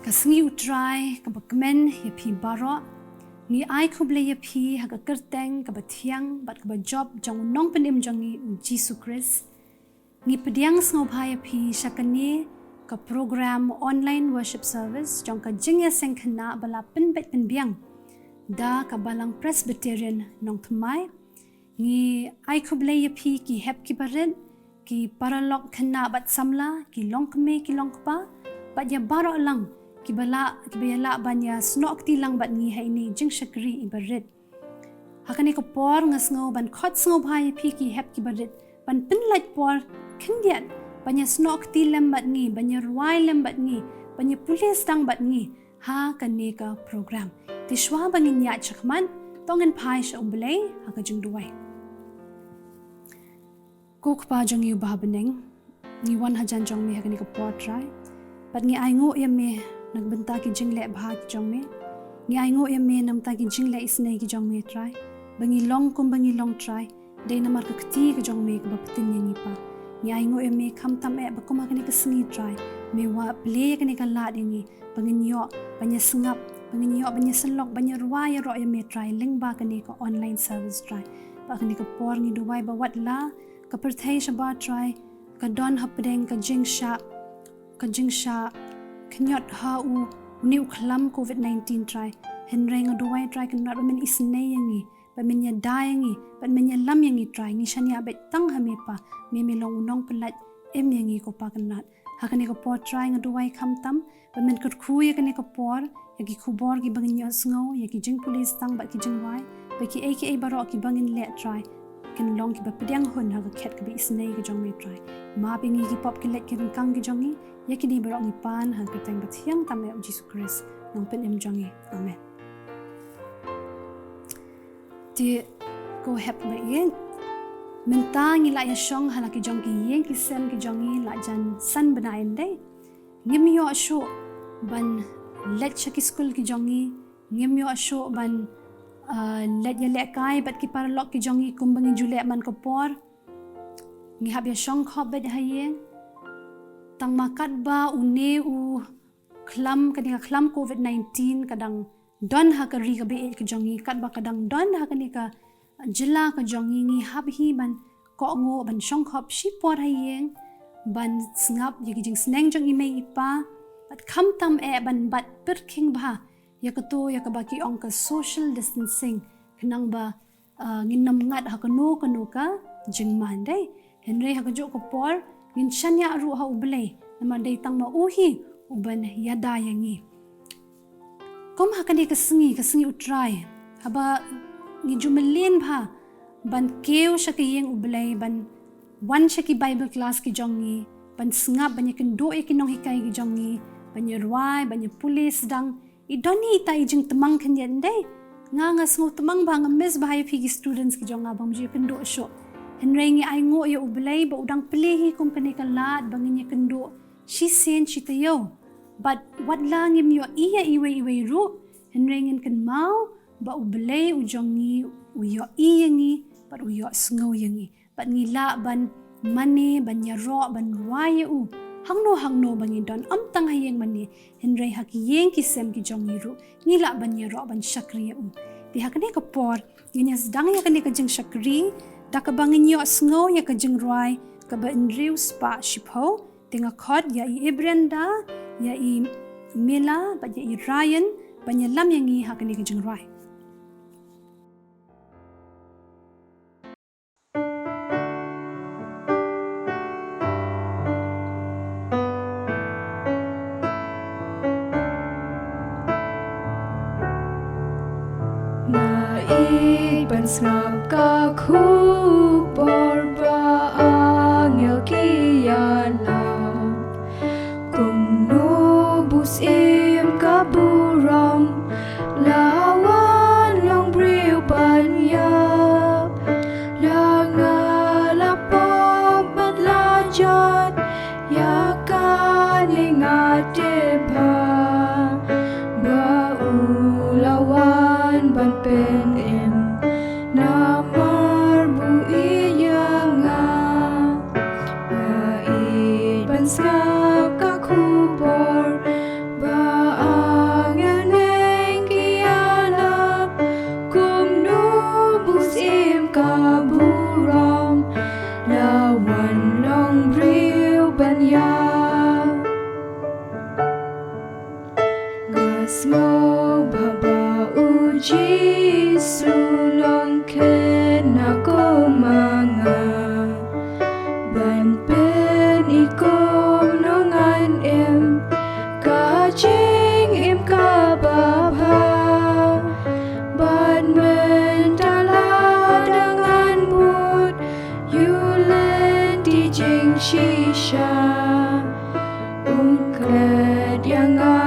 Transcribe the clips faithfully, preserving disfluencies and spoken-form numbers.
Ka sngi U Trai kaba kmen ïa phi baroh. Ngi ai khublei ïa phi ha ka kyrteng kaba thiang bad kaba jop jong u Nongpynim jong ngi u Jisu Khrist. Ngi pdiang sngewbha ïa phi sha kane ka program online worship service jong ka jingïaseng khynnah ba la pynbeit pynbiang da ka Balang Presbyterian Nongthymmai. Ngi ai khublei ïa phi ki hep ki barit, ki paralok khynnah bad samla, ki longkmie ki longkpa, bad ïa baroh lang kiba la, kiba ïa lah ban ïa snoh kti lang bad ngi ha ine i jingshakri iba rit. Ha kane ka por nga sngew ban khot sngewbha ïa phi ki hep ki barit ban pynlait por khyndiat ban ïa snoh kti lem bad ngi, ban ïa rwai lem bad ngi, ban ïa pule sdang bad ngi ha kane ka program. Te shuwa ba ngin ïaid shakhmat, to ngin phai sha U Blei ha ka jingduwai. Ko Kpa jong ngi uba ha bneng, ngi wan hajan jong me ha kane ka por Trai. Bad ngi ainguh ïa me na ka bynta ki jingleh bha ki jong me. Ngi ainguh ïa me na ka bynta ki jingleh isynei ki jong me Trai. Ba ngi long kumba ngi long Trai, dei namar ka kti ka jong me kaba pyntin ïa ngi Pa. Ngi ainguh ïa me khamtam eh ba kum ha kane ka sngi Trai, me wad plie ïa kane ka lad ïa ngi ba ngin ïoh ban ïa sngap, ba ngin ïoh ban ïa sylok, ban ïa rwai ïaroh ïa me Trai lyngba kane ka online service Trai. Ba kane ka por ngi duwai ba wat la ka pyrthei shabar Trai ka don hapdeng ka jingshah, ka jingshah khñiot ha u, une u khlam covid nineteen Trai. Hynrei nga duwai Trai Kynrad ba men isynei ïa ngi, ba men ïada ïa ngi, ba men ïalam ïa ngi Trai. Ngi shaniah beit tang ha me Pa, me me long u nongpynlait im ïa ngi ko Pa Kynrad. Ha kane ka por Trai nga duwai khamtam ba men kyrkhu ïa kane ka por, ïa ki khubor kiba ngin ïohsngew, ïa ki jingpule sdang bad ki jingrwai, ba kiei kiei baroh kiba ngin leh Trai kin long kiba pdiang hun ha ka khet kaba isynei ka jong me Trai. Map ïa ngi ki pop ki leit ki ryngkang ki jong ngi, ïa kine baroh ngi pan ha ka kyrteng ba thiang tam eh u Jisu Khrist, Nongpynim jong ngi. Amen. Te ko hep ba ïeit, mynta ngi la ïa shong ha la ki jong ki ïing ki sem ki jong ngi la jan san bnai ndei. Ngim ïoh shuh ban leit sha ki skul ki jong ngi, ngim ïoh shuh ban, ah, leit ïalehkai bad ki paralok ki jong ngi kumba ngi ju leh man ka por. Ngi hap ïa shong khop beit ha ïing. Tang ma katba une u khlam, kane ka khlam covid nineteen ka dang don ha ka ri kaba ïeit ka jong ngi, katba ka dang don ha kane ka jylla ka jong ngi, ngi hap hi ban kohnguh ban shong khop shipor ha ïing, ban sngap ïa ki jingsneng jong i mei i pa, bad khamtam eh ban bat pyrkhing bha ïa kato ïa kaba ki ong ka social distancing, khnang ba, ah, ngin ym ngat ha kano kano ka jingma ndei. Hynrei ha kajuh ka por ngin shaniah ruh ha U Blei, namar dei tang ma u hi uban ïada ïa ngi. Kum ha kane ka sngi, ka sngi U Trai, haba ngi ju mlien bha ban kiew sha ka ïing U Blei, ban wan sha ki Bible class ki jong ngi, ban sngap, ban ïakynduh ïa ki nonghikai ki jong ngi, ban ïarwai, ban ïapule sdang, i don hi ita i jingtmang khyndiat ndei. Nga, nga sngewtmang bha, nga miss bha ïa phi ki students ki jong nga bym ju ïakynduh shuh. Hynrei ngi ainguh ïa U Blei ba u dang plie hi kum kane ka lad ba ngin ïakynduh shisien shi taïew. Bad wat la ngim ïohi ïa iwei iwei ruh, hynrei ngin kynmaw ba U Blei u jong ngi u ïohi ïa ngi bad u ïohsngew ïa ngi. Bad ngi lah ban mane, ban ïaroh, ban rwai ïa u hangno hangno ba ngi don, ym tang ha ïing mane, hynrei ha ki ïing ki sem ki jong ngi ruh ngi lah ban ïaroh, ban shakri ïa u. Te ha kane ka por ngin ïa sdang ïa kane ka jingshakri da kaba ngin ïohsngew ïa ka jingrwai kaba hynriew spah shiphew. Te nga khot ïa i Brenda, ïa i Mila bad ïa i Ryan ban ïalam ïa ngi ha kane ka jingrwai. Nga ïeit ban sngap ka khubor ba angel ki ïalap. Kumno busim ka burom, la wan long briew ban ïap. La nga la pop bad la jot ïa kane nga tip bha ba u la wan ban pynim namar ba u ïeit ïa nga. Nga ïeit ban sngap ka khubor ba Jisu long khynnah kum ma nga, ban pyni kum nongaiñ im ka jingim kaba bha. Bad mynta lada ngan bud ïa u lynti jingshisha, um klet ïa nga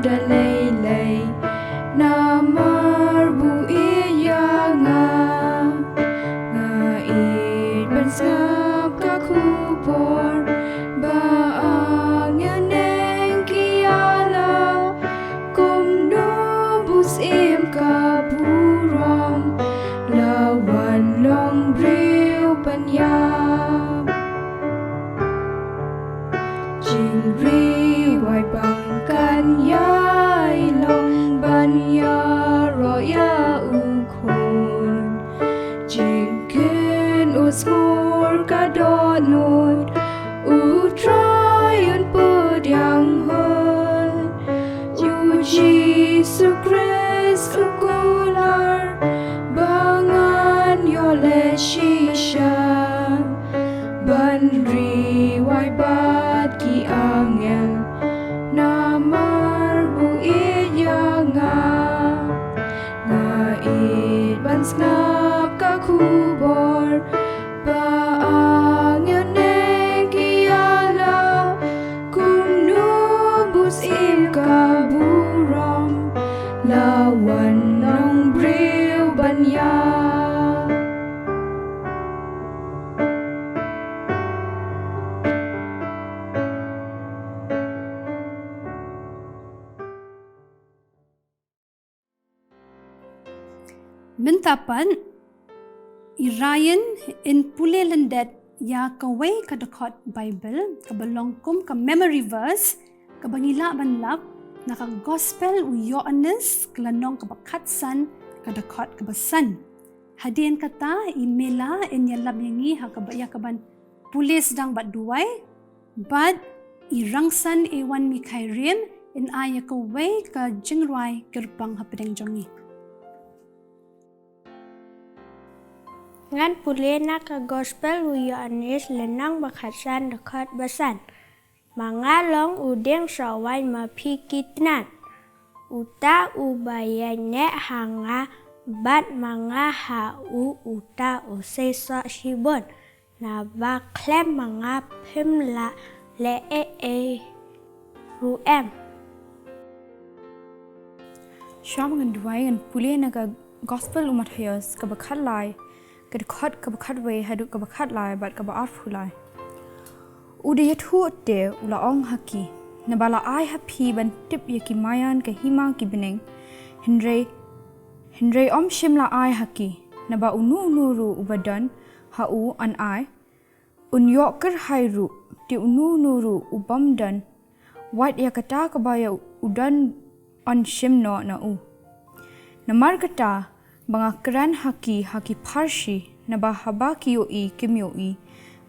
da lei lei, namar buh ïa nga. Nga ïeit ban sngap ka khubor ba ang ïa neng ki ïa la, kumno bus im ka burom, la wan long briew ban ïap. Jingri wai bang kan ïai long ban ïaroh ïa u khun. Jingkynnoh sngewsih ka dohnud, u Trai un pdiang hun. U Jisu Khrist u kular ba ngan ïoh leh shisha ban ri wai bad ki angel, namar buh ïa nga. Nga ïeit ban sngap ka khubor ba ang ïa neng ki ïa la, kumno bus im ka burom, la wan long briew ban ïap. Mynta pat, i Ryan in pule lyndet ïa kawei ka dkhot Baibl kaba long kum ka memory verse kaba ngi lah ban lap na ka Gospel u Ïoannis ka lynnong kaba khatsan ka dkhot kaba san. Hadien kata i Mela in ïalap ïa ngi ha kaba ïa kaban pule sdang bad duwai, bad i Rangsan Ewan Mikhairien in ai ïa kawei ka jingrwai kyrpang hapdeng jong ngi. Ngan pule na ka Gospel u Ïoannis lynnong ba khatsan dkhot ba san. Ma nga long u dieng sohwaiñ ma phi ki tnat. Uta uba ïaineh ha nga bad ma nga ha u, uta u seisoh shibun. Naba khlem ma nga phim lah leh ei ei ruh em. Shuwa ba ngan duwai, ngan pule na ka Gospel u Mathaios kaba khatlai, ka dkhot kaba khatwei haduh kaba khatlai bad kaba arphew lai. U da ïathuh te u la ong ha ki, naba la ai ha phi ban tip ïa ki maïan ka hima ki bneng. Hynrei, hynrei ym shym la ai ha ki, naba uno uno ruh uba don ha u yn ai, un ïoh kyrhai ruh, te uno uno ruh u bym don, wat ïa kata kaba ïa u don yn shim noh na u. Namar kata, ba nga kren ha ki ha ki pharshi, naba haba ki ïohi kim ïohi,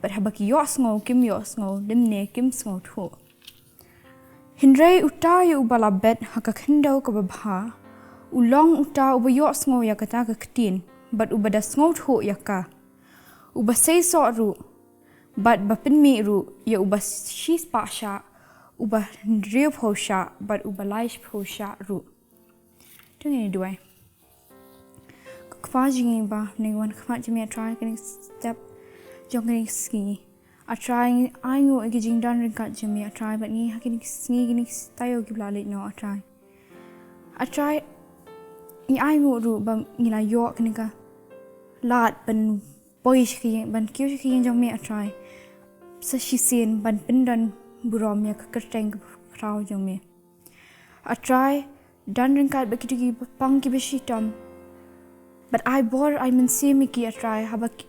bad haba ki ïohsngew kim ïohsngew, lymne kim sngewthuh. Hynrei uta ïa uba la bet ha ka khyndew kaba bha, u long uta uba ïohsngew ïa kata ka ktien, bad uba da sngewthuh ïa ka. Uba seisoh ruh, bad ba pynmih ruh, ïa uba shispah shah, uba hynriewphew shah, bad uba laiphew shah ruh. To ngin ïa duwai. Ko Kpa jong ngi ba ha bneng, wan khmat jong me, A Trai, ha kane ka step jong kane ka sngi. A Trai, ngi ainguh ïa ka jingdon ryngkat jong me, A Trai, bad ngi ha kane ka sngi, kine ki taïew kiba la leit noh, A Trai. A Trai, ngi ainguh ruh ba ngi la ïoh kane ka lad ban poi sha ka ïing, ban kiew sha ka ïing jong me, A Trai, sa shisien ban pyndon burom ïa ka kyrteng kaba khraw jong me. A Trai, don ryngkat bad kito ki pang kiba shitom. Bad ai bor, ai mynsiem ïa ki, A Trai, haba ki,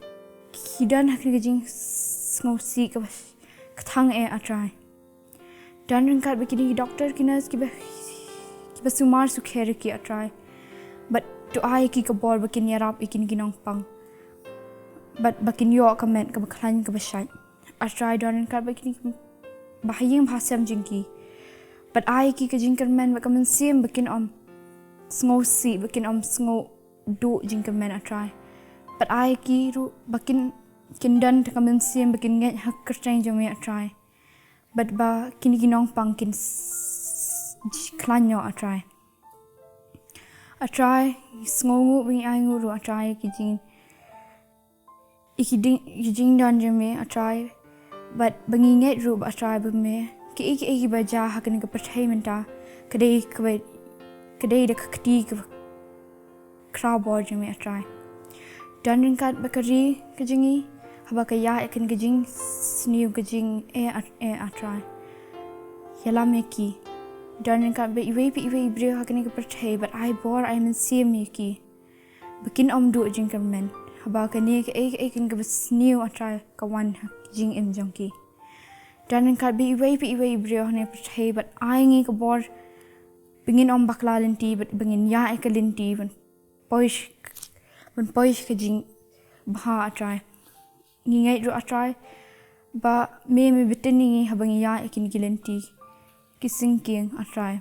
ki don ha kane ka jingsngewsih kaba kthang eh, A Trai. Don ryngkat bad kine ki doktor, ki nurse, kiba, kiba sumar sukher ïa ki, A Trai. Bad to ai ïa ki ka bor ba kin ïarap ïa kine ki nongpang. Bad ba kin ïoh ka met kaba khlaiñ kaba shait. A Trai, don ryngkat bad kine ki bahaïing bahasem jong ki. Bad ai ïa ki ka jingkyrmen bad ka mynsiem ba kin ym sngewsih, ba kin ym sngew duh jingkyrmen, A Trai. Bad ai ki ruh ba kin, kin don da ka mynsiem ba kin ngeit ha ka kyrteng jong me, A Trai. Bad ba kine ki nongpang kin s-, s-, khlaiñ noh, A Trai. A Trai, sngewnguh ba ngi ainguh ruh, A Trai, ki jing, ïa ki ding, ïa ki jingdon jong me, A Trai. Bad ba ngi ngeit ruh, A Trai, ba me, kiei kiei kiba jia ha kane ka pyrthei mynta, ka dei kaba, ka dei da ka kti kaba khraw bor jong me, A Trai. Don ryngkat bad ka ri ka jong ngi, haba ka ïaid ha kane ka jingsniew, ka jingeh, A, eh, A Trai. Ïalam ïa ki. Don ryngkat bad iwei pa iwei i briew ha kane ka pyrthei, bad ai bor, ai mynsiem ïa ki, ba kin ym duh jingkyrmen. Haba kane kaei kaei kaba sniew, A Trai, ka wan ha ka jingim jong ki. Don ryngkat bad iwei pa iwei i briew ha kane ka pyrthei, bad ai ngi ka bor ba ngin ym bakla lynti, bad ba ngin ïaid ïa ka lynti ban poi sh-, ban poi sha ka jingbha, A Trai. Ngi ngeit ruh, A Trai, ba me, me btin ïa ngi haba ngi ïaid ïa kine ki lynti ki syngkien, A Trai.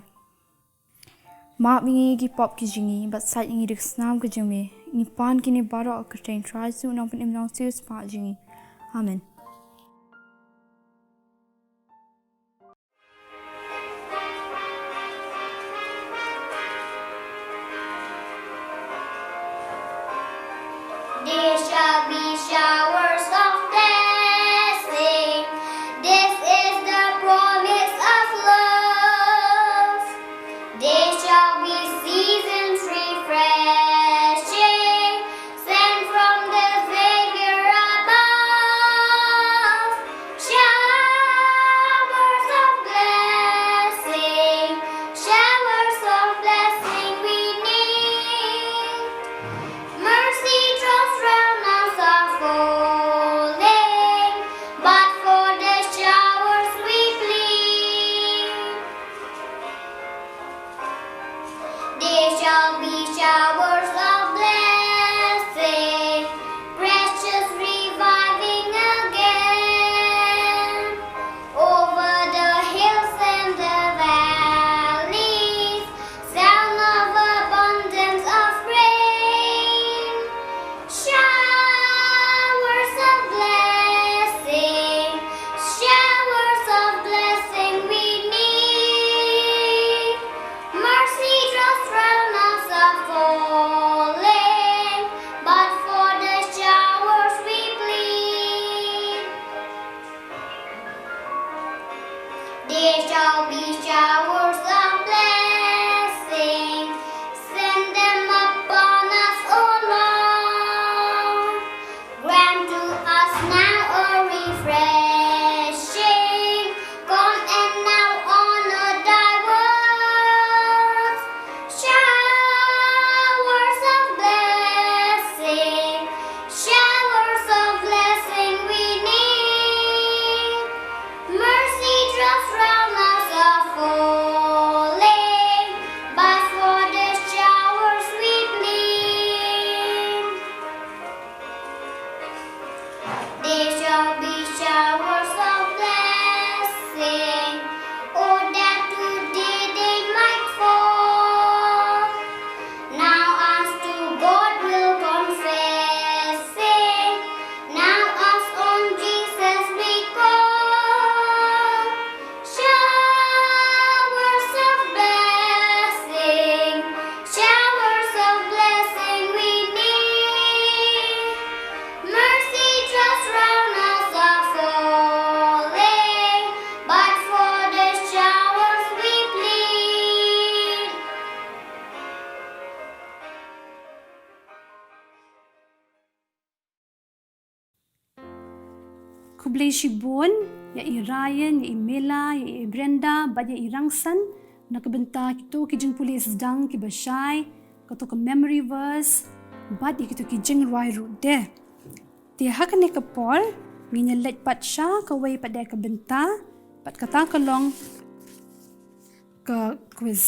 Map ïa ngi ki pop ki jong ngi, bad sait ïa ngi da ka snam ka jong me. Ngi pan kine baroh ha ka kyrteng Trai Jisu, u nongpynim nongsiewspah jong ngi. Amen. There shall be showers of blessing. This is the promise of love. There shall be seasons refreshing, sent from the Savior above. Showers of blessing, showers of blessing we need. Mercy drops round us are falling, but for the showers we plead. There shall be showers of blessing, precious reviving again. Over the hills and the valleys, sound of abundance of rain. Showers of blessing, showers of blessing we need. Mercy drops round us are falling, but for the showers we plead. There shall be showers of blessing, send them upon us, O Lord. Grant to us now a refreshing, come and now honor thy words. Showers of blessing, showers of blessing we need. Mercy drops round us are falling, but for the showers we plead. There shall be showers of blessing, oh, that today they might fall. Now unto God we'll confessing, now us on Jesus we call. Showers of blessing, showers of blessing we need. Mercy drops round us are falling, but for the showers we plead. Khublei shibun ïa i Ryan, ïa i Mela, ïa i Brenda bad ïa i Rangsan na ka bynta kito ki jingpule sdang kiba shai, kato ka memory verse bad ïa kito ki jingrwai ruh de. Te ha kane ka por ngin ïa leit pat sha kawei pat de ka bynta, bad kata ka long ka quiz.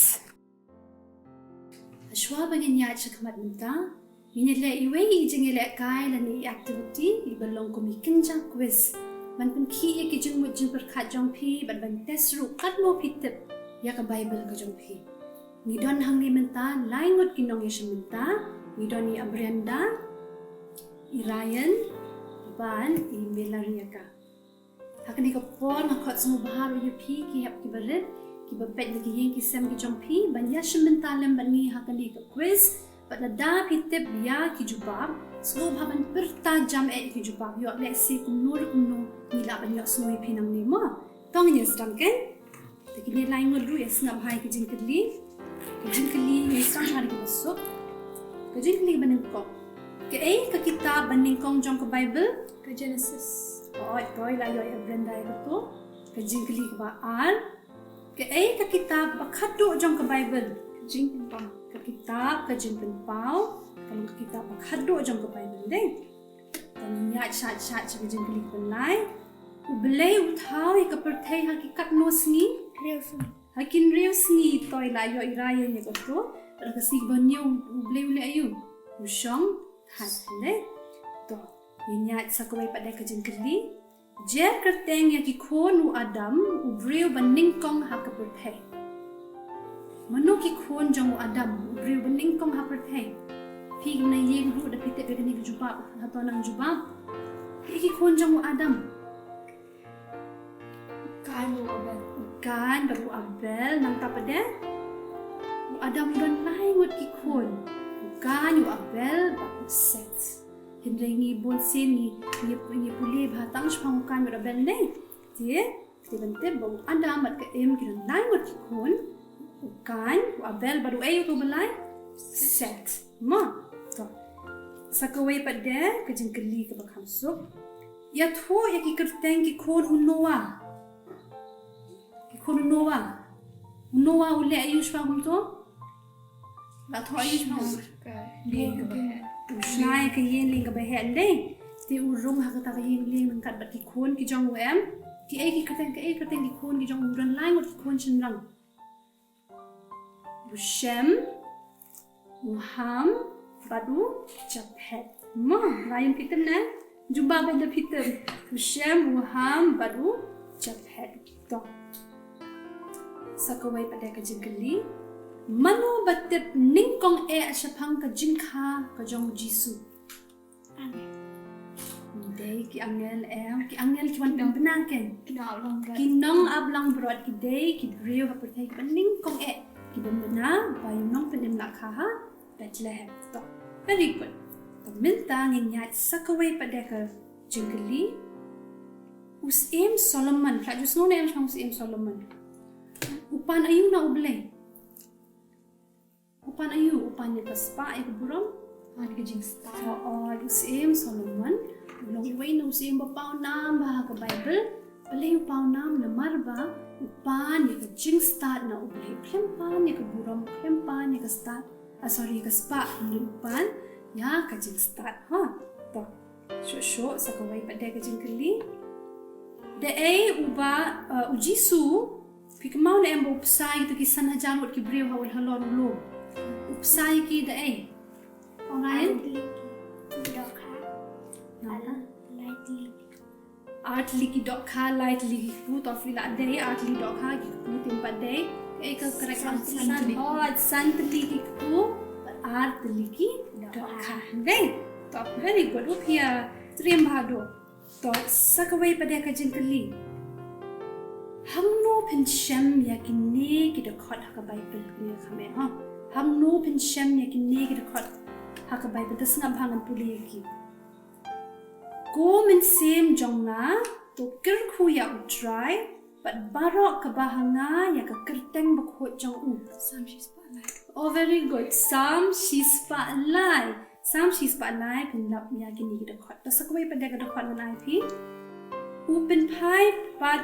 Hashwa ba ngin ïaid sha khmat mynta, ngin ïa leh iwei i jingïalehkai lane i activity iba long kum i kynja quiz ban pynkhih ïa ki jingmut jingpyrkhat jong phi bad ban test ruh katno phi tip ïa ka Bible ka jong phi. Ngi don hangne mynta lai ngut ki nongïashim bynta, ngi don i Abrenda, i Ryan, bad i Melariaka. Ha kane ka por nga khot sngewbha ruh ïa phi ki hep ki barit, kiba peit na ki ïing ki sem ki jong phi, ban ïashim bynta lem bad ngi ha kane ka quiz, bad lada phi tip ïa ki jubab, sngewbha ban pyrta jam eh ïa ki jubab, ïoh lehse kumno ruh kumno, ngi lah ban ïoh sngew ïa phi nangne mo. To ngin ïa sdang kein. Te kine lai ngut ruh ïa sngap ha ïa ka jingkylli. Ka jingkylli ngi sdang ha ïa ka suk. Ka jingkylli ba nyngkong. Kaei ka kitab ba nyngkong jong ka Bible? Ka Genesis. Oi, to i la ïoh i Abrenda ïa kato. Ka jingkylli kaba ar. Kaei ka kitab ba khatduh jong ka Bible? Ka Jingpynpaw. Ka kitab Ka Jingpynpaw. Ka long ka kitab ba khatduh jong ka Bible, dei. Tang ïa shat shat sha ka jingkylli kaba lai. U Blei u thaw ïa ka pyrthei ha ki katno sngi? Hynriew sngi. Ha ki hynriew sngi, to i la ïoh i Ryan ïa kato. Bad ha ka sngi kaba hynñiew U Blei u leh aïu? U shong thait, ne? To, ngin ïaid sa kawei pat de ka jingkylli. Jer kyrteng ïa ki khun u Adam, u briew ba nyngkong ha ka pyrthei. Mano ki khun jong u Adam, u briew ba nyngkong ha pyrthei? Phi ki bnai ïing ruh da phi tip ïa kane ka jubab, hato nang jubab? Phi ki khun jong u Adam. Kain bad u Abel. Kain bad u Abel, nangta pat de? U Adam u don lai ngut ki khun. U Kain, u Abel bad u Seth. Hynrei ngi bun sien ngi, ngi, ngi pule bha tang shaphang u Kain bad u Abel, ne? Te, te ban tip ba u Adam bad ka Im ki don lai ngut ki khun. U Kain, u Abel bad uei uto ba lai? Seth. Mo. To. Sa kawei pat de ka jingkylli kaba kham suk. Ïathuh ïa ki kyrteng ki khun u Noah. Ki khun u Noah. U Noah u leh aïu shaphang kumto? La thoh aïu shaphang? Ka ïing kaba heh. U shna ïa ka ïing lieng kaba heh, dei. Te u rung ha kata ka ïing lieng ryngkat bad ki khun ki jong u, em? Kiei ki kyrteng, kiei kyrteng ki khun ki jong u, don lai ngut ki khun shynrang. U Shem, u Ham bad u Japhet. Mo, Ryan, phi tip ne? Jubab bad phi tip. U Shem, u Ham bad u Japhet. To. Sa kawei pat de ka jingkylli. Mano ba tip nyngkong eh shaphang ka jingkha ka jong u Jisu? Angel. Dei ki angel, em, ki angel ki wan pynbna, kein? Ki nong ap langbrot. Ki nong ap langbrot, ki dei ki briew ha pyrthei kiba nyngkong eh kiba pynbna ba ïa u nongpynim la kha ha Bethlehem. To, very good. To mynta ngin ïaid sa kawei pat de ka jingkylli. U Syiem Solomon, phi la ju sngew ne em shaphang u Syiem Solomon? U pan aïu na U Blei? U pan aïu? U pan ïa ka spah, ïa ka burom? Pan ka jingstad. Hooid, u Syiem Solomon u long uwei na u syiem ba paw nam bha ha ka Bible. Balei u paw nam? Namar ba u pan ïa ka jingstad na U Blei. U khlem pan ïa ka burom, u khlem pan ïa ka stad. Ah, sorry, ïa ka spah, hynrei u pan ïa ka jingstad. Ha. To. Shuh shuh, sa kawei pat de ka jingkylli. Da ei uba, uh, u Jisu, phi kynmaw ne em ba u bsa ïa kito ki san hajar ngut ki briew ha u halor u lum? U bsa ïa ki da ei? Ong Ryan? Ar tylli ki dohkha. Nangta? Lai tylli. Ar tylli ki dohkha, lai tylli ki kpu, to phi la dei, ar tylli dohkha ki kpu, te pat dei. Kaei ka correct answer? San tylli. Oh, san tylli ki kpu, ar tylli ki dohkha. Dei. To, very good. U phi ïa triem bha duh. To, sa kawei pat de ka jingkylli. Hangno phin shem ïa kine ki dkhot ha ka Bible, kine ka me, ha? Hangno phin shem ïa kine ki dkhot ha ka Bible, to sngap bha, ngan pule ïa ki. Ko mynsiem jong nga, to kyrkhu ïa U Trai, bad baroh kaba ha nga ïa ka kyrteng bakhuid jong u. Salm shispah lai. Oh, very good. Salm shispah lai. Salm shispah lai, phin lap ïa kine ki dkhot. To sa kawei pat de ka dkhot ngan ai phi. U pynphai pat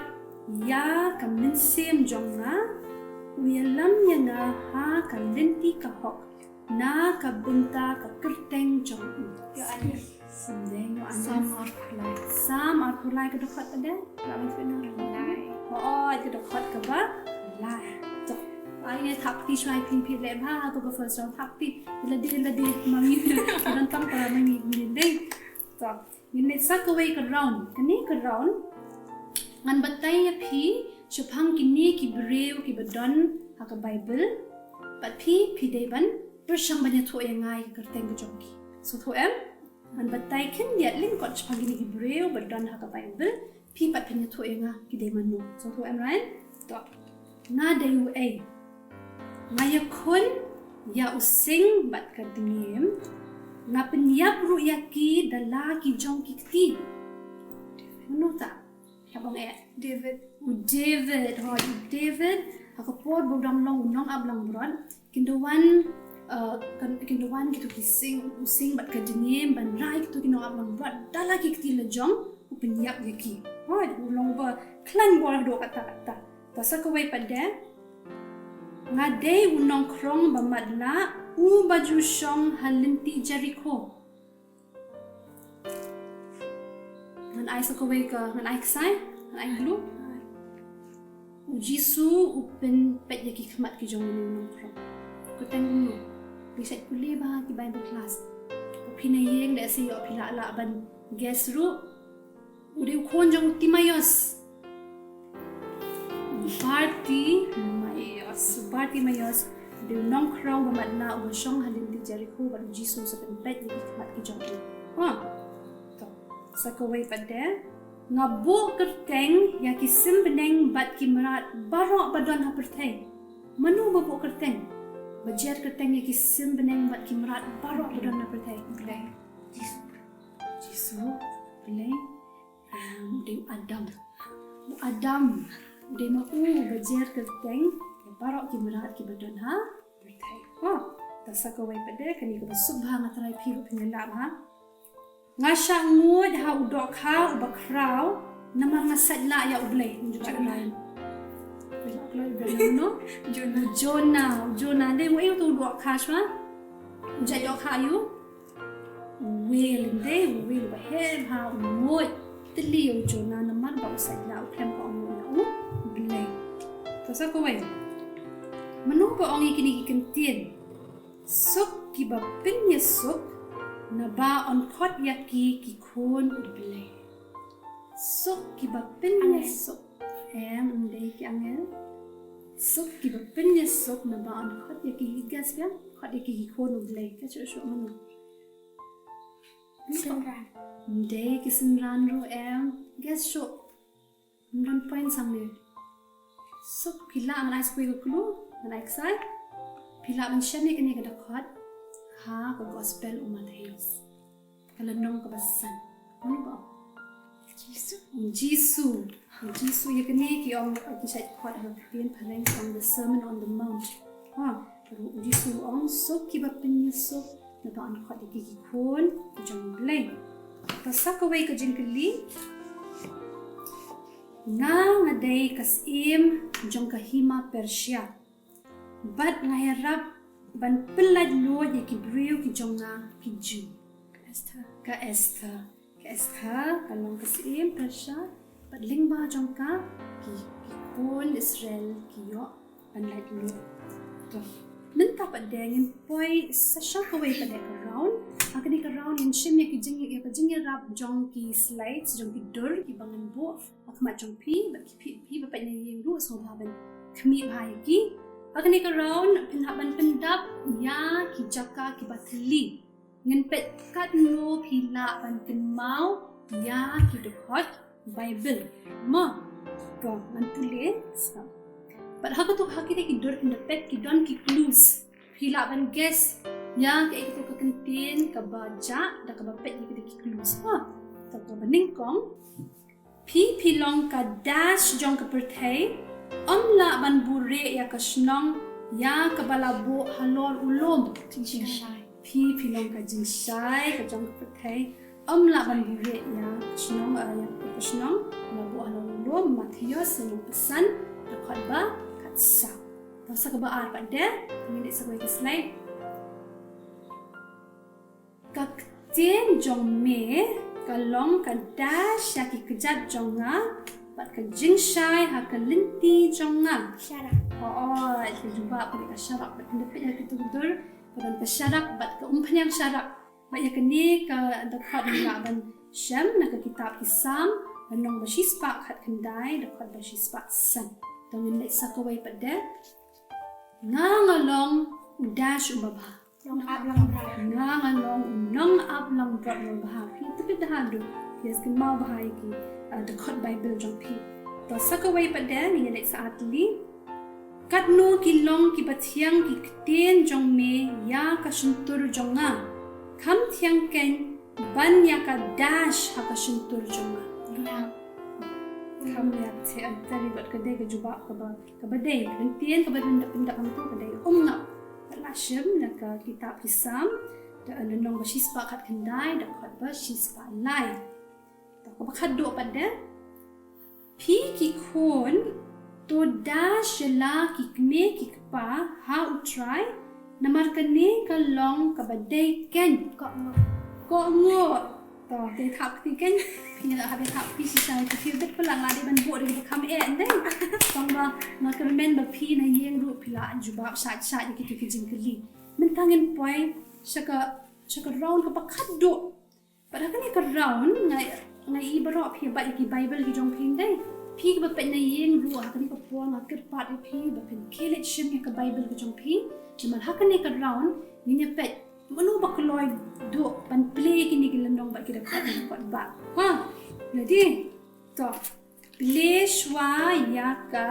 ïa ka mynsiem jong nga, u ïalam ïa nga ha ka lynti ka hok, na ka bynta ka kyrteng jong u. Ïoannis. Ym dei Ïoannis. Salm arphew lai. Salm arphew lai, ka dkhot pat de? Lah ban pynang. Lai. Oh, ka dkhot kaba lai. To. Ai ne thap kti shuwa, phin phi leh bha ha to ka first round, thap kti. Lade lade ma ngi. Don tang para ma ngi ngi dei. To. Ngin leit sa kawei ka round. Kane ka round ngan batai ïa phi shaphang kine ki briew kiba don ha ka Bible. Phi, phi dei ban pyrshang ban ïathuh ïa nga ïa ka kyrteng ka jong ki. Sngewthuh em? Ngan batai khyndiat lyngkot shaphang kine ki briew ba don ha ka Baibl. Phi pat phin ïathuh ïa nga ki dei mano. Sngewthuh em, Ryan? To. Nga dei uei? Nga ïakhun ïa u sing bad ka dngiem. Nga pynïap ruh ïa ki da la ki jong ki kti. Mano ta? Hap ong eh. David. U David, hooid, u David. Ha ka por ba u dang long u nongap langbrot, kin da wan, uh, kan, kin da wan kito ki sing, u sing bad ka dngiem ban rai kito ki nongap langbrot da la ki kti la jong, u pynïap ïa ki. Hooid, u long ba khlaiñ bor haduh katta katta. To sa kawei pat de. Nga dei u nongkhrong ba matlah, u ba ju shong ha lynti Jerikho. Ngan ai sa kawei ka, ngan ai ksai, ngan ai clue. U Jisu u pynpeit ïa ki khmat ki jong u nongkhrong. Kyrteng uno. Phi shait pule bha ki Bible class. Phi na ïeng da sa ïoh phi lah lah ban guess ruh. U dei u khun jong u Timaios. Bartimaios. Bartimaios. U dei u nongkhrong ba matlah uba shong ha lynti Jerikho bad u Jisu u sa pynpeit ïa ki khmat ki jong u. Ha. To. Sa kawei pat de. Nga buh kyrteng ïa ki symneng bad ki mrad baroh ba don ha pyrthei. Mano ba buh kyrteng? Ba jer kyrteng ïa ki symneng bad ki mrad baroh ba don ha pyrthei. Blei. Jisu. Jisu. Blei. Em, u dei u Adam. U Adam. U dei ma u ba jer kyrteng ïa baroh ki mrad kiba don ha pyrthei. Ha. To sa kawei pat de, kane kaba suk bha, nga tharai phi ruh phin ïa lah bha. Nga shah nguid ha u dohkha uba khraw namar nga sait lah ïa U Blei. Jonah. Jonah. Jonah. Jonah. Dei uei uto u dohkha shwa? U jait dohkha aiu? U whale, dei u whale uba heh bha, u nguid tylli ïa u Jonah namar ba u sait lah, u khlem ka ong ïa U Blei. To sa kawei. Mano ba ong ïa kine ki kyntien? Suk kiba pynïasuk naba yn khot ïa ki ki khun U Blei. Suk kiba pynïasuk. Em, ym dei ki angel. Suk kiba pynïasuk naba yn khot ïa ki, guess biang, khot ïa ki ki khun U Blei. Ka shuh shuh mano? Synran. Ym dei ki synran ruh em. Guess shuh. Ym don point shangne. Suk, phi lah, ngan ai sa kawei ka clue, ngan ai ksai. Phi lah ban shem ïa kane ka dkhot ha ka gospel u Mathaios. Ka lynnong kaba san. Mano ba ong? Jisu. Jisu. Jisu, ïa kane ki ong, ki shait khot ha ka ktien phareng ki ong the Sermon on the Mount. Ha, Jisu ong suk kiba pynïasuk naba yn khot ïa ki ki khun jong U Blei. To sa kawei ka jingkylli. Nga, nga dei ka syiem jong ka hima Persia. Bad nga ïarap ban pyllait luid ïa ki briew ki jong nga ki Jiw. Ka Esther. Ka Esther. Ka Esther ka long ka syiem Persia. Bad lyngba jong ka ki, ki khun Israel ki ïoh ban lait luid. To. Mynta pat de ngin poi sa sha kawei pat de ka round. Ha kane ka round ngin shim ïa ki jing, ïa ka jingïarap jong ki slides, jong ki dur kiba ngan buh ha khmat jong phi, bad ki phi, phi ba peit na ïing ruh sngewbha ban khmih bha ïa ki. Ha kane ka round phin hap ban pyndap ïa ki jaka kiba thylli. Ngin peit katno phi lah ban kynmaw ïa ki dkhot Baibl. Mo. Ko, ngan pule. Bad ha kato, ha kine ki dur phin da peit ki don ki clues. Phi lah ban guess ïa kaei kato ka kyntien kaba jah da kaba peit ïa kine ki clues. Ha. To kaba nyngkong. Phi, phi long ka dash jong ka pyrthei, ym lah ban buhrieh ïa ka shnong ïa kaba la buh halor u lum. Jingshai. Phi, phi long ka jingshai ka jong ka pyrthei, ym lah ban buhrieh ïa ka shnong, eh, ïa ka shnong la buh halor u lum. Mathaios lynnong ba san, dkhot ba khatsaw. To sa kaba ar pat de, ngin leit sa kawei ka slide. Ka ktien jong me ka long ka dash ïa ki kjat jong nga, bad ka jingshai ha ka lynti jong nga. Sharak. Oh, oh, ka jubab ka sharak, bad ka peit ha kito ki dur, ka don ka sharak bad ka umphniang sharak. Bad ïa kane ka dkhot ngi lah ban shem na ka kitab ki Salm, lynnong ba shispah khatkhyndai, dkhot ba shispah san. To ngin leit sa kawei pat de. Nga nga long u dash u babha. Nong ap lang brot. Nga nga long u nong ap lang brot u babha. Phi tip da ha du. Yes, kin mau bha ki, uh, dkhot Bible jong phi. To sa kawei pat de, ngi leit sa atli. Katno ki long ki bathiang ki ktien jong me ïa ka shyntur jong nga. Kham thiang kein ban ïa ka dash ha ka shyntur jong nga. Kham ïa ka thiang, very good, ka dei ka jubab kaba, kaba dei. Ktien kaba dei da pynda pynda ka dei. Um nga. Ka la shim na ka kitab ki Salm, da lynnong ba shispah khatkhyndai, dkhot ba shispah lai. To kaba khatduh pat de. Phi ki khun, to dash ïa la ki kmie ki kpa ha U Trai, namar kane ka long kaba dei kein. Kohnguh. Kohnguh. To, te thap kti kein. Phi la hap thap phi shisha ki phi bit pala la dei ban buh dei ba kham eh dei. Tang ba nga kyrmen ba phi na ïing ruh phi la jubab shat shat ïa kitu ki jingkylli. Mynta ngin poi sha ka, sha ka round kaba khatduh. Bad ha kane ka round nga, nga i baroh phi bad ïa ki Bible ki jong phi dei. Phi kiba peit na ïing ruh ha kane ka por nga kyrpad ïa phi ba phin khie leit shim ïa ka Bible ki jong phi. Namar ha kane ka round ngin ïa peit mano ba kloi duh ban plie kine ki lynnong bad ki dkhot, dkhot ba. Ha, ready? To. Plie shuwa ïa ka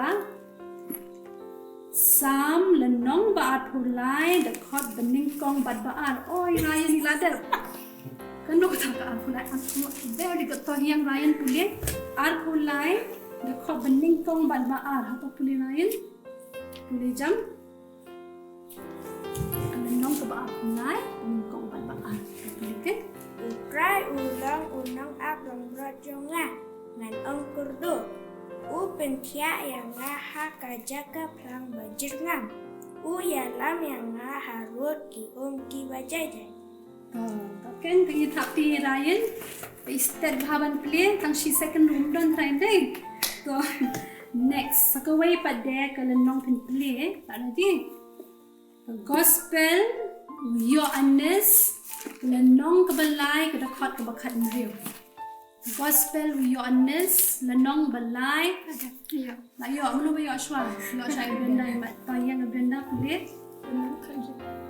Salm lynnong ba arphew lai dkhot ba nyngkong bad ba ar. Oi, Ryan, la dep. Kano kata ka arphew lai, arphew lai. Very good, to ïa Ryan pule. Arphew lai dkhot ba nyngkong bad ba ar. Hato pule Ryan? Pule jam. Lynnong kaba arphew lai, nyngkong bad ba ar. Pule kein. U Trai u long u nong ap long brot jong nga, ngan ong kyrduh. U pynthiah ïa nga ha ka jaka phlang ba jyrngam. U ïalam ïa nga harud ki um kiba jai jai. To, to kein, to ïa thap ti Ryan. Instead bha ban plie, tang shi second ruh ym don Ryan dei. To, next, sa kawei pat de ka lynnong phin plie, pat ready? Gospel u Ïoannis, lynnong kaba lai, ka dkhot kaba khathynriew. Gospel u Ïoannis, lynnong ba lai. Ïa. La ïoh, mano ba ïoh shuwa? Ïoh shuwa i Brenda, i mat. To ïa i Brenda pule.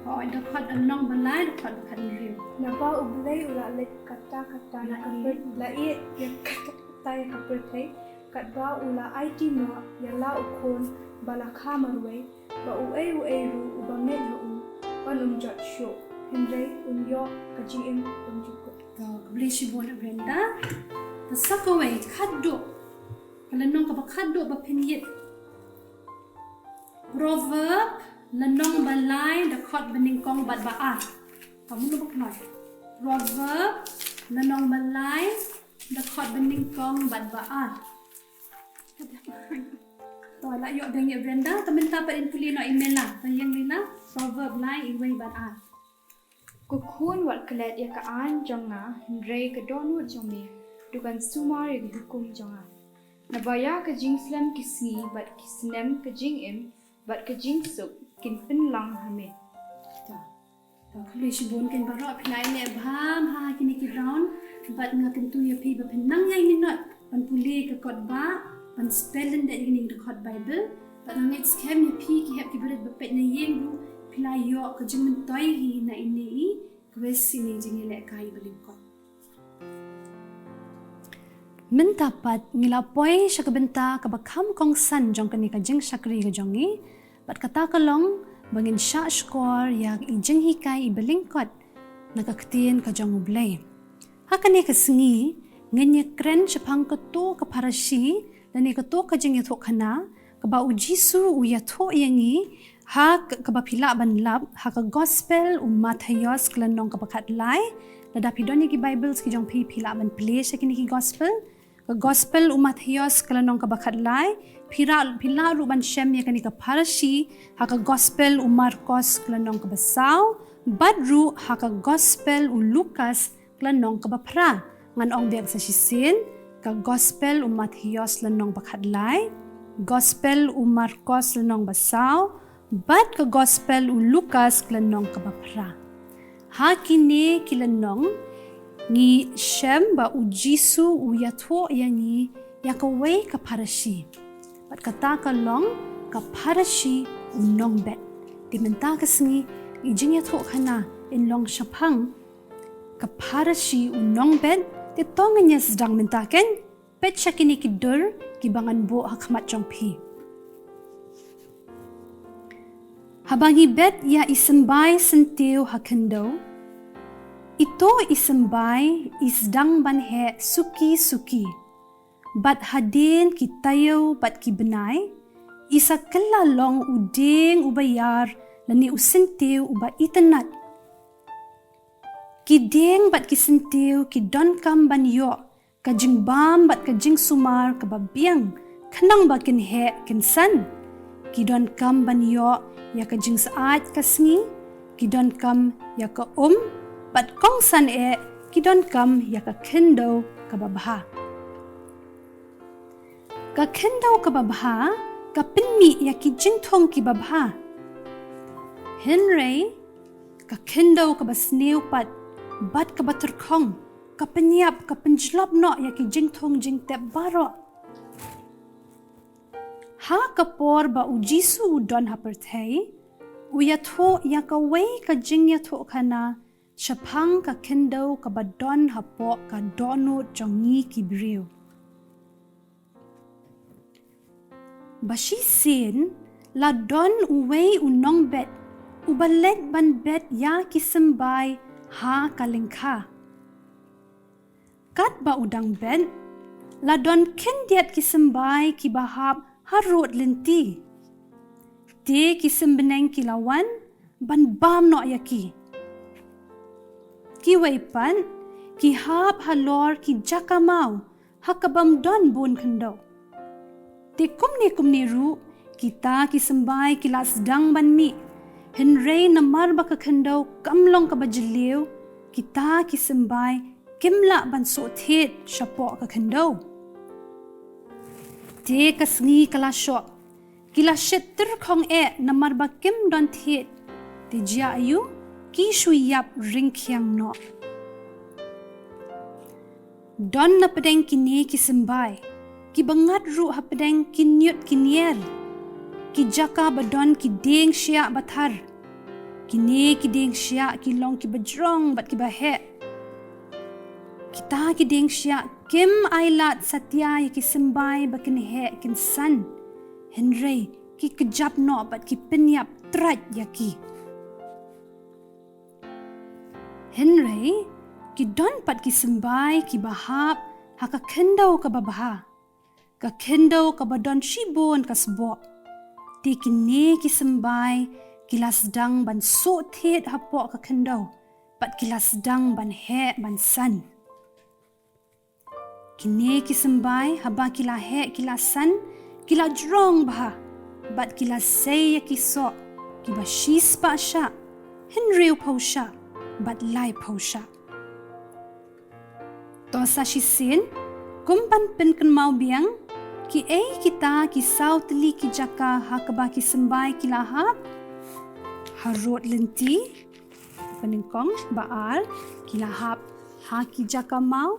Oh, dkhot, lynnong ba lai, dkhot ba khathynriew. Naba U Blei u la leit katta katta ïa ka pyrthei, la ïeit ïa katta katta ïa ka pyrthei, katba u la aiti noh ïa la u Khun ba la kha marwei, ba uei uei ruh uba ngeit ha u un ym jot shuh, hynrei un ïoh ka jingim umjuh. To, khublei shibun Brenda. To sa kawei, khatduh. Ka lynnong kaba khatduh ba phin ïit. Proverb, lynnong ba lai, dkhot ba nyngkong bad ba ar. Ka mut ba khlaiñ. Proverb, lynnong ba lai, dkhot ba nyngkong bad ba ar. To la ïoh dang ïa Brenda, to mynta pat in pule noh i Mela, to ïa Mela, Proverb lai, iwei bad ar. Ko khun, wat klet ïa ka aiñ jong nga, hynrei ka dohnud jong me, to kan sumar ïa ki hukum jong nga. Naba ïa ka jingslem ki sngi, bad ki snem ka jingim, bad ka jingsuk, kin pynlang ha me. To. To, khublei shibun kein baroh, phi la ïaleh bha ha kine ki round, bad nga kyntu ïa phi ba phin nang ïai minot ban pule ka kot ba, ban spell lyndet ïa kine ki dkhot Bible, bad nga ngeit skhem ïa phi ki hep ki barit ba peit na ïing ruh, phi la ïoh ka jingmyntoi hi na ine i, kawei sien i jingïalehkai ba lyngkot. Mynta pat ngi la poi sha ka bynta kaba kham kongsan jong kane ka jingshakri ka jong ngi, bad kata ka long ba ngin shah shkor ïa i jinghikai iba lyngkot na ka ktien ka jong U Blei. Ha kane ka sngi ngin ïa kren shaphang kato ka parasha lane kato ka jingïathuhkhana kaba U Jisu u ïathuh ïa ngi, ha k-, kaba phi lah ban lap ha ka Gospel u Mathaios ka lynnong kaba khatlai. Lada phi don ïa ki Bibles ki jong phi, phi lah ban plie sha kine ki Gospel. Ka Gospel u Mathaios ka lynnong kaba khatlai. Phi lah, phi lah ruh ban shem ïa kane ka parasha ha ka Gospel u Markos ka lynnong kaba saw, bad ruh ha ka Gospel u Lukas ka lynnong kaba phra. Ngan ong biang sa shisien, ka Gospel u Mathaios lynnong ba khatlai, Gospel u Markos lynnong ba saw, bad ka Gospel u Lukas lynnong kaba phra. Ha kine ki lynnong ngi shem ba U Jisu u ïathuh ïa ngi ïa kawei ka parasha. Bad kata ka long ka parasha u nongbet. Te mynta ka sngi, i jingïathuhkhana in long shaphang ka pharashi u nongbet, te to ngin ïa sdang mynta kein. Peit sha kine ki dur kiba ngan buh ha khmat jong phi. Haba ngi bet ïa i symbai syntiew ha khyndew, ito i symbai i sdang ban heh suki suki. Bad hadien ki taïew bad ki bnai, i sa kylla long u dieng uba ïar lane u syntiew uba itynnad. Ki dieng bad ki syntiew ki donkam ban ïoh ka jingbam bad ka jingsumar kaba biang, khnang ba kin heh kin san. Ki donkam ban ïoh ïa ka jingsyaid ka sngi, ki donkam ïa ka um, bad kongsan eh, ki donkam ïa ka khyndew kaba bha. Ka khyndew kaba bha ka pynmih ïa ki jingthung kiba bha. Hynrei ka khyndew kaba sniew pat bad kaba tyrkhong ka pynïap, ka pynjlop noh ïa ki jingthung jingtep baroh. Ha ka por ba U Jisu u don ha pyrthei, u ïathuh ïa kawei ka jingïathuhkhana shaphang ka khyndew kaba don hapoh ka dohnud jong ngi ki briew. Ba shisien la don uwei u nongbet uba leit ban bet ïa ki symbai ha ka lyngkha. Katba u dang bet, la don khyndiat ki symbai kiba hap harud lynti. Te ki symbai ki la wan ban bam noh ïa ki. Kiwei pat ki hap halor ki jaka maw ha kabym don bun khyndew. Te kumne kumne ruh kita ki symbai ki la sdang ban mih. Hynrei namar ba ka khyndew kam long kaba jylliew, kita ki symbai kim lah ban soh thied shapoh ka khyndew. Te ka sngi ka la shoh, ki la shit tyrkhong eh namar ba kim don thied. Te jia aïu? Ki shu ïap ryngkhiang noh. Don na pdeng kine ki symbai kiba ngat ruh hapdeng ki ñiut ki ñier, ki jaka ba don ki dieng shiah ba thar. Kine ki dieng shiah ki long kiba jrong bad kiba heh. Kita ki dieng shiah kim ailad satia ïa ki symbai ba kin heh kin san. Hynrei ki kjap noh bad ki pynïap trai ïa ki. Hynrei ki don pat ki symbai kiba hap ha ka khyndew kaba bha, ka khyndew kaba don shibun ka sboh. Te kine ki symbai ki la sdang ban soh thied hapoh ka khyndew, bad ki la sdang ban heh ban san. Kine ki symbai haba ki la heh ki la san, ki la jrong bha, bad ki la sei ïa ki soh kiba shispah shah, hynriewphew shah, bad laiphew shah. To sa shisien, kum ban pynkynmaw biang, kiei kita ki saw tylli ki jaka ha kaba ki symbai ki la hap? Harud lynti, ba nyngkong, ba ar, ki la hap ha ki jaka maw,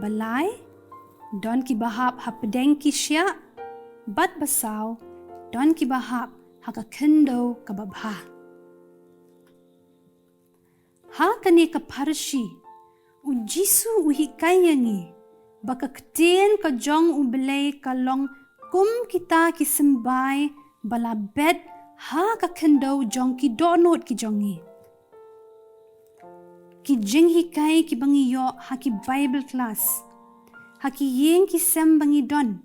ba lai, don kiba hap hapdeng ki shiah, bad ba saw, don kiba hap ha ka khyndew kaba bha. Ha kane ka pharashi, U Jisu u hikai ïa ngi ba ka ktien ka jong U Blei ka long kum kita ki symbai ba la bet ha ka khyndew jong ki dohnud ki jong ngi. Ki jinghikai kiba ngi ïoh ha ki Bible class, ha ki ïing ki sem ba ngi don,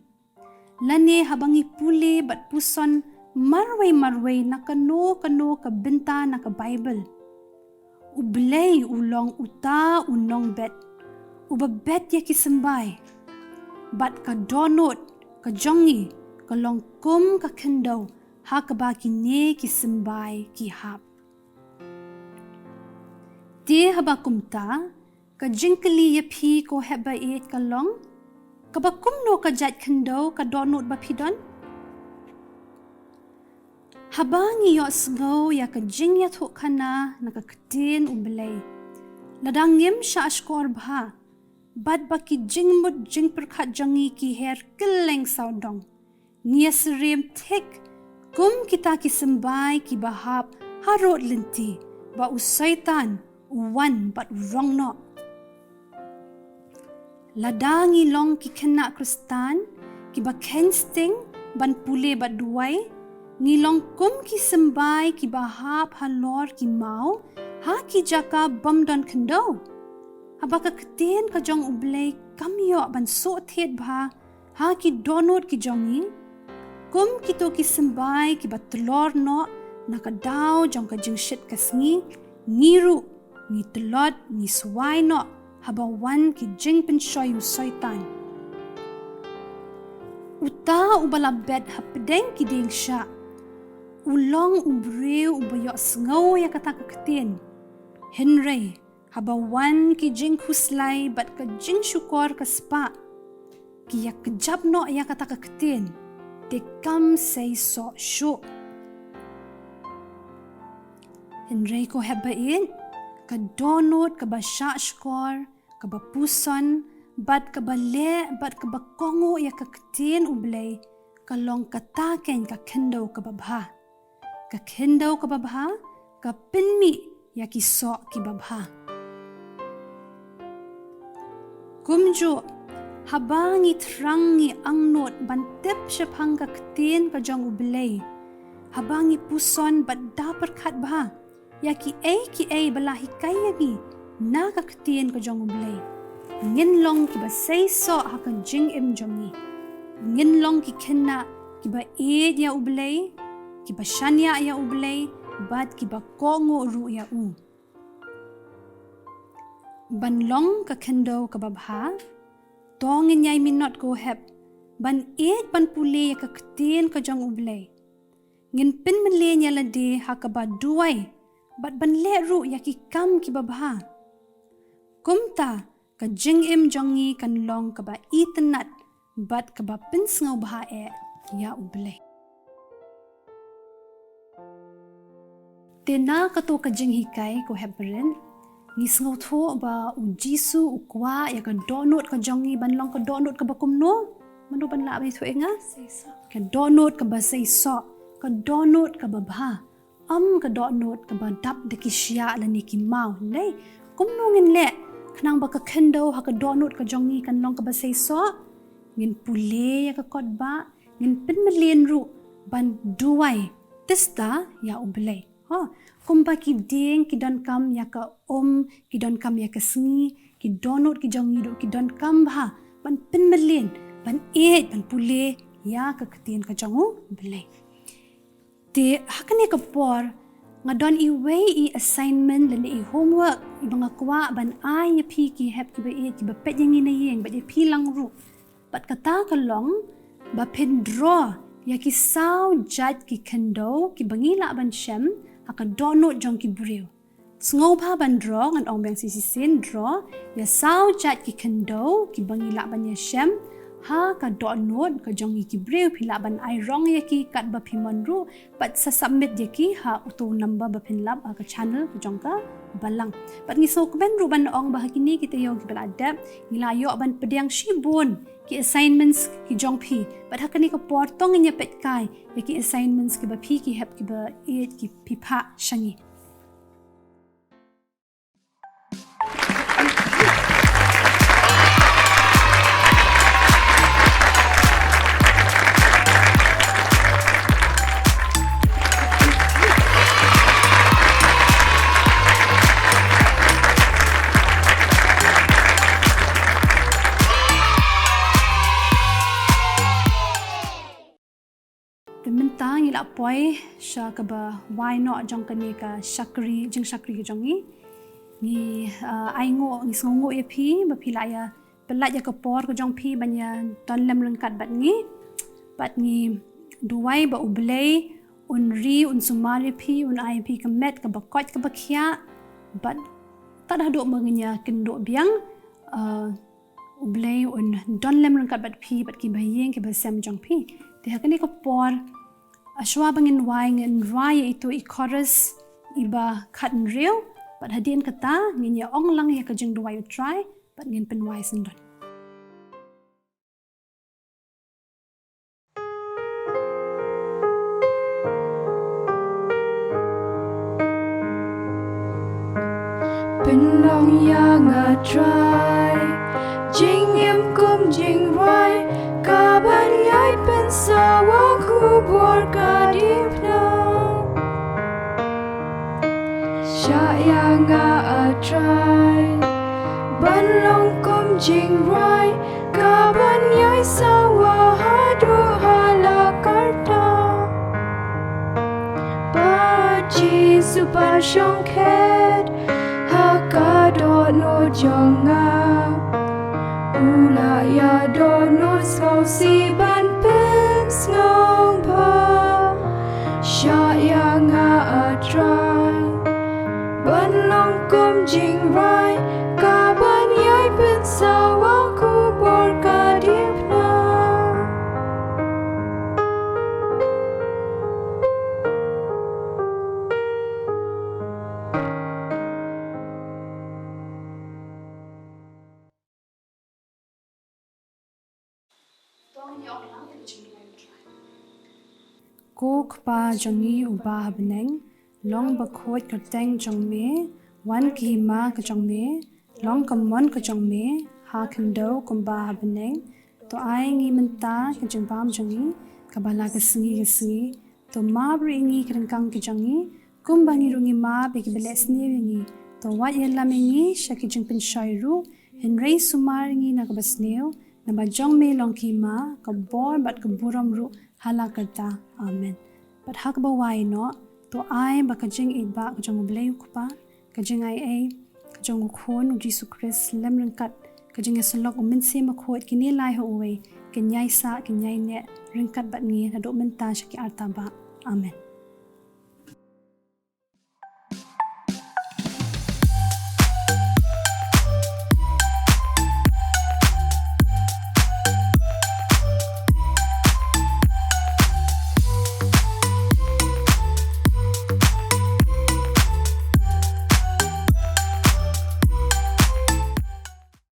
lane haba ngi pule bad puson marwei marwei na kano kano ka bynta na ka Bible, U Blei u long uta u nongbet uba bet ïa ki symbai. Bad ka dohnud ka jong ngi ka long kum ka khyndew ha kaba kine ki symbai ki hap. Te haba kumta, ka jingkylli ïa phi ko hep ba ïeit ka long, kaba kumno ka jait khyndew ka dohnud ba phi don? Haba ngi ïohsngew ïa ka jingïathuhkhana na ka ktien U Blei, lada ngim shah shkor bha, bad ba ki jingmut jingpyrkhat jong ngi ki her kylleng sawdong, ngi ïa syriem thik Kum kita ki symbai kiba hap harud lynti, ba u Soitan u wan bad u rong noh. Lada ngi long ki khynnah Khristan kiba kheiñ sting ban pule bad duwai, ngi long kum ki symbai kiba hap halor ki maw ha ki jaka bym don khyndew. Haba ka ktien ka jong U Blei kam ïoh ban suk thied bha ha ki dohnud ki jong ngi, kum kito ki symbai kiba tlor noh na ka daw jong ka jingshit ka sngi, ngi ruh ngi tlot, ngi swai noh haba wan ki jingpynshoi u Soitan. Uta uba la bet hapdeng ki dieng shah u long u briew uba ïohsngew ïa kata ka ktien. Hynrei haba wan ki jingkhuslai bad ka jingshukor ka spah, ki ïa kjap noh ïa kata ka ktien, te kam sei soh shuh. Hynrei ko hep ba ïeit, ka dohnud kaba shah shkor, kaba puson, bad kaba leh, bad kaba kohnguh ïa ka ktien U Blei, ka long kata keiñ ka khyndew kaba bha. Ka khyndew kaba bha ka pynmih ïa ki soh kiba bha. Kumjuh, haba ngi thrang ngi angnud ban tip shaphang ka ktien ka jong U Blei, haba ngi puson bad da pyrkhat bha ïa kiei kiei ba la hikai ïa ngi na ka ktien ka jong U Blei, ngin long kiba sei soh ha ka jingim jong ngi. Ngin long ki khynnah kiba ïeit ïa U Blei, kiba shaniah ïa U Blei, bad kiba kohnguh ruh ïa u. Ban long ka khyndew kaba bha, to ngin ïai minot ko hep ban ïeit ban pule ïa ka ktien ka jong U Blei. Ngin pynmlien ïa lade ha kaba duwai bad ban leh ruh ïa ki kam kiba bha. Kumta ka jingim jong ngi kan long kaba itynnad bad kaba pynsngewbha eh ïa U Blei. Te na kato ka jinghikai ko hep ba rit, ngi sngewthuh ba U Jisu u kwah ïa ka dohnud ka jong ngi ban long ka dohnud kaba kumno? Mano ban lah ban ïathuh ïa nga? Ka dohnud kaba sei soh, ka dohnud kaba bha. Ym ka dohnud kaba dap da ki shiah lane ki maw. Lei, kumno ngin leh khnang ba ka khyndew ha ka dohnud ka jong ngi kan long kaba sei soh? Ngin pule ïa ka kot ba, ngin pynmlien ruh ban duwai tista ïa U Blei. Ha, kumba ki dieng ki donkam ïa ka um, ki donkam ïa ka sngi, ki dohnud ki jong ngi ruh ki donkam bha ban pynmlien, ban ïeit, ban pule ïa ka ktien ka jong U Blei. Te ha kane ka por nga don iwei i assignment lane i homework iba nga kwah ban ai ïa phi ki hep kiba ïeit kiba peit ïa ngi na ïing bad ïa phi lang ruh. Bad kata ka long ba phin draw ïa ki saw jait ki khyndew kiba ngi lah ban shem ha ka dohnud jong ki briew. Sngewbha ban draw, ngan ong biang shisien, draw ïa saw jait ki khyndew kiba ngi lah ban ïa shem ha ka dohnud ka jong ngi ki briew. Phi lah ban ai rong ïa ki katba phi mon ruh, bad sa submit ïa ki ha uto u number ba phin lap ha ka channel ka jong ka Balang. Bad ngi sngewkmen ruh ban ong ba ha kine ki taïew kiba la dep ngi la ïoh ban pdiang shibun ki assignments ki jong phi. Bad ha kane ka por to ngin ïa peit kai ïa ki assignments kiba phi ki hep kiba ïeit ki phi phah sha ngi. Te mynta ngi la poi sha kaba wai noh jong kane ka shakri, jingshakri ka jong ngi. Ngi, uh, ai nguh, ngi sngewnguh ïa phi ba phi la ïa pyllait ïa ka por ka jong phi ban ïa don lem ryngkat bad ngi. Bad ngi duwai ba U Blei un ri, un sumar ïa phi, un ai phi ka met kaba koit kaba khiah. Bad tad haduh ba ngin ïa kynduh biang, uh, U Blei un don lem ryngkat bad phi bad kiba ïing kiba sem jong phi. Te ha kane ka por, hashwa ba ngin wai, ngin wai ïa ito i chorus iba khathynriew, bad hadien kata ngin ïa ong lang ïa ka jingduwai U Trai bad ngin pynwai syndon. Pynlong ïa nga Trai jingim kum jingrwai, kaban ïai pynsawa khubor ka diengphna. Shah ïa nga A Trai ban long kum jingrwai, kaban ïai sawa haduh ha la karta. Bad Jisu ban shong khet ha ka dohnud jong nga. U la ïa dohnud sngewsih ban pynsngewbha. Shah ïa nga A Trai ban long kum jingrwai, kaban ïai pynsawa khubor ka diengphna. Ko Kpa jong ngi uba ha bneng, long bakhuid kyrteng jong me, wan ka hima ka jong me, long ka mon ka jong me ha khyndew kumba ha bneng. To ai ngi mynta ka jingbam jong ngi kaba la ka sngi ka sngi. To map ruh ïa ngi ki ryngkang ki jong ngi, kumba ngi ruh ngi map ïa kiba leh sniew ïa ngi. To wat ïalam ïa ngi sha ki jingpynshoi ruh, hynrei sumar ïa ngi na kaba sniew, naba jong me long ka hima, ka bor bad ka burom ruh ha la karta. Amen. Bad ha kaba wai noh, to ai ba ka jingïeit ba ka jong U Blei U Kpa, ka jingaiei ka jong U Khun U Jisu Khrist lem ryngkat ka jingïasyllok U Mynsiem Bakhuid kine lai ha uwei, kin ïai sah kin ïai neh ryngkat bad ngi naduh mynta sha ki arta ba. Amen.